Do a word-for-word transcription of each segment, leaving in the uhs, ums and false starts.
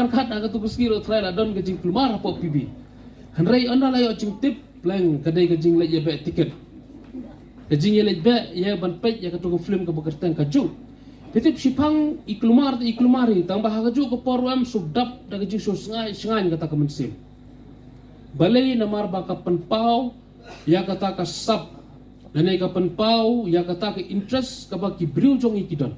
Khat ha katu ka sngi ruh trai la don ka jingkulmar hapoh P B. Hynrei ynda la ïoh jingtip, pleng ka dei ka jingleit ïabeh tiket. Ka jingïaleit beh ïa ban peit ïa katu ka film kaba kyrteng Ka Juk. Phi tip, shiphang i kulmar te i kulmar hi, tang ba ha kajuh ka por ruh em shu dap da ka jingshu sngai sngai kata ka mynsiem. Balei? Namar ba ka pynpaw ïa kata ka sap, lane ka pynpaw ïa kata ka interest kaba ki briew jong ngi ki don.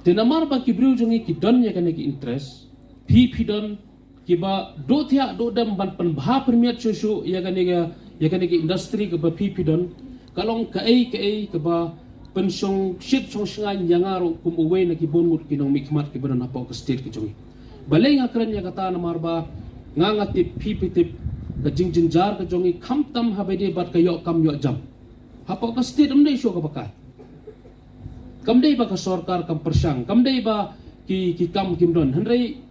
Te namar ba ki briew jong ngi ki don ïa kane ka interest, phi phi don kiba duh thiah duh dem ban pynbha pynmiat shuh shuh ïa kane ka, ïa kane ka industry kaba phi phi don. Ka long kaei kaei kaba pynshongshit shongshngaiñ ïa nga ruh kum uwei na ki bun ngut ki nongmihkhmat kiba don hapoh ka state ka jong ngi. Balei nga kren ïa kata? Namar ba nga, nga tip, phi phi tip ka jingjynjar ka jong ngi khamtam haba ïadei bad ka ïoh kam ïoh jam. Hapoh ka state ym dei shuh kaba kai. Kam dei ba ka sorkar kam pyrshang, kam dei ba ki, ki kam kim don. Hynrei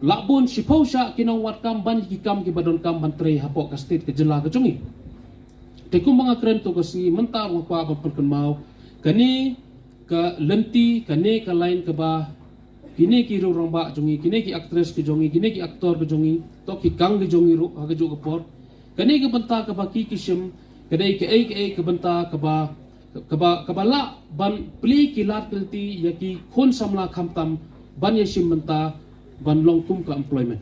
la bun shiphew shah ki nongwad kam ban ïa ki kam kiba donkam ban trei hapoh ka state, ka jylla ka jong ngi. Te kumba nga kren tu ka sngi, mynta ruh nga kwah ban pynkynmaw kane ka lynti, kane ka line kaba kine ki riew rangbah jong ngi, kine ki actress ki jong ngi, kine ki actor ki jong ngi, to ki kang ki jong ngi ruh ha kajuh ka por. Kane ka bynta kaba ki ki shim ka dei kaei kaei ka bynta kaba, kaba, kaba lah ban plie ki lad ki lynti ïa ki khun samla khamtam ban ïa shim bynta ban long kum ka employment.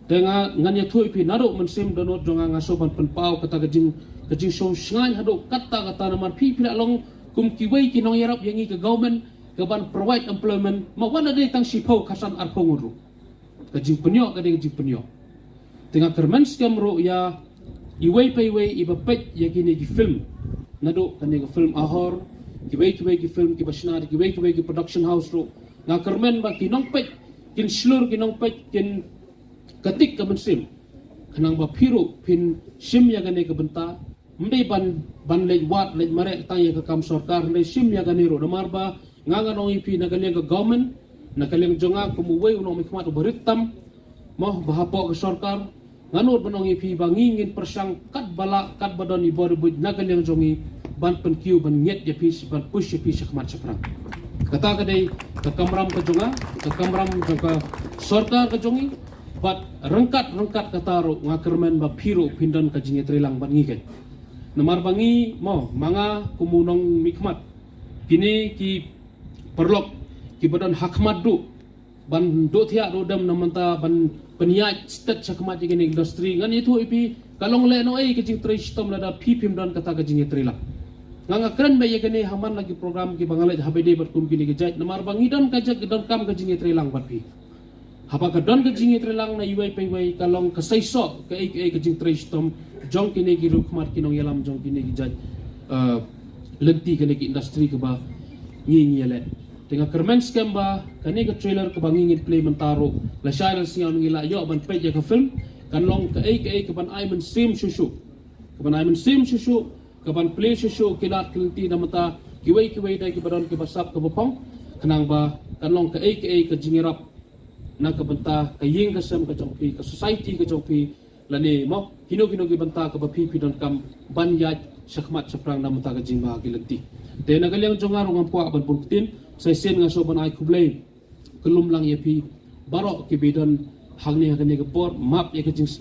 Te nga, ngan ïathuh ïa phi, naduh mynsiem dohnud jong nga nga shu ban pynpaw kata ka jing, ka jingshu sngai haduh katta katta, namar phi phi la long kum kiwei ki nongïarap ïa ngi ka government ka ban provide employment, ma wat la dei tang shiphew, khatsan, arphew ngut ruh. Ka jingpynïoh ka dei ka jingpynïoh. Te nga kyrmen skhem ruh ïa iwei pa iwei iba peit ïa kine ki film, naduh kane ka film Ahor, kiwei kiwei ki film kiba shna da kiwei kiwei ki production house ruh. Nga kyrmen ba ki nongpeit kin shlur, ki nongpeit kin ktik ka mynsiem, khnang ba phi ruh phin shim ïa kane ka bynta. Ym dei ban, ban leit wad leit mareh tang ïa ka kam sorkar, hynrei shim ïa kane ruh. Namar ba nga, ngan ong ïa phi, na ka liang ka government, na ka liang jong nga kum uwei u nongmihkhmat uba rit tam, mo, ba hapoh ka sorkar, ngan nud ban ong ïa phi ba ngi ngin pyrshang katba lah katba don i bor i buit na ka liang jong ngi ban pynkiew, ban ngiat ïa phi, ban push ïa phi shakhmat shaphrang. Kata ka dei ka kamram ka jong nga, ka kamram jong ka sorkar ka jong ngi. Bad ryngkat ryngkat kata ruh nga kyrmen ba phi ruh phin don ka jingïatreilang bad ngi, keiñ. Namar ba ngi, mo, ma nga kum u nongmihkhmat, kine ki paralok kiba don ha khmat duh ban duh thiah duh dem na mynta ban pynïaid stet shakhmat ïa kine industry, ngan ïathuh ïa phi, ka long lehnohei ka jingtrei shitom lada phi phim don kata ka jingïatreilang. Nga, nga kren beit ïa kane ha man la ki program kiba nga leit haba ïadei bad kum kine ki jait, namar ba ngi don ka jait, donkam ka jingïatreilang bad phi. Haba ka don ka jingïatreilang na iwei pa iwei, ka long ka seisoh kaei kaei ka jingtrei shitom jong kine ki riewkhmat, ki nongïalam jong kine ki jait, eh, lynti, kine ki industry kaba ngi, ngi ïaleh. Te nga kyrmen skhem ba kane ka trailer kaba ngi ngin plie mynta ruh, lashai lashisngi ngi la ïoh ban peit ïa ka film, kan long kaei kaei kaban ai mynsiem shuh shuh, kaban ai mynsiem shuh shuh, kaban plie shuh shuh ki lad ki lynti na mynta kiwei kiwei de kiba don kiba sap kaba phong, khnang ba kan long kaei kaei ka jingïarap na ka bynta ka ïing ka sem ka jong phi, ka society ka jong phi, lane, mo, kino kino ki bynta kaba phi phi donkam ban ïaid shakhmat shaphrang na ka bynta ka jingma ki lynti. Te na ka liang jong nga ruh ngam kwah ban bun ktien, sa shisien nga shu ban ai khublei kyllum lang ïa phi baroh kiba don hangne ha kane ka por, map ïa ka jingslem.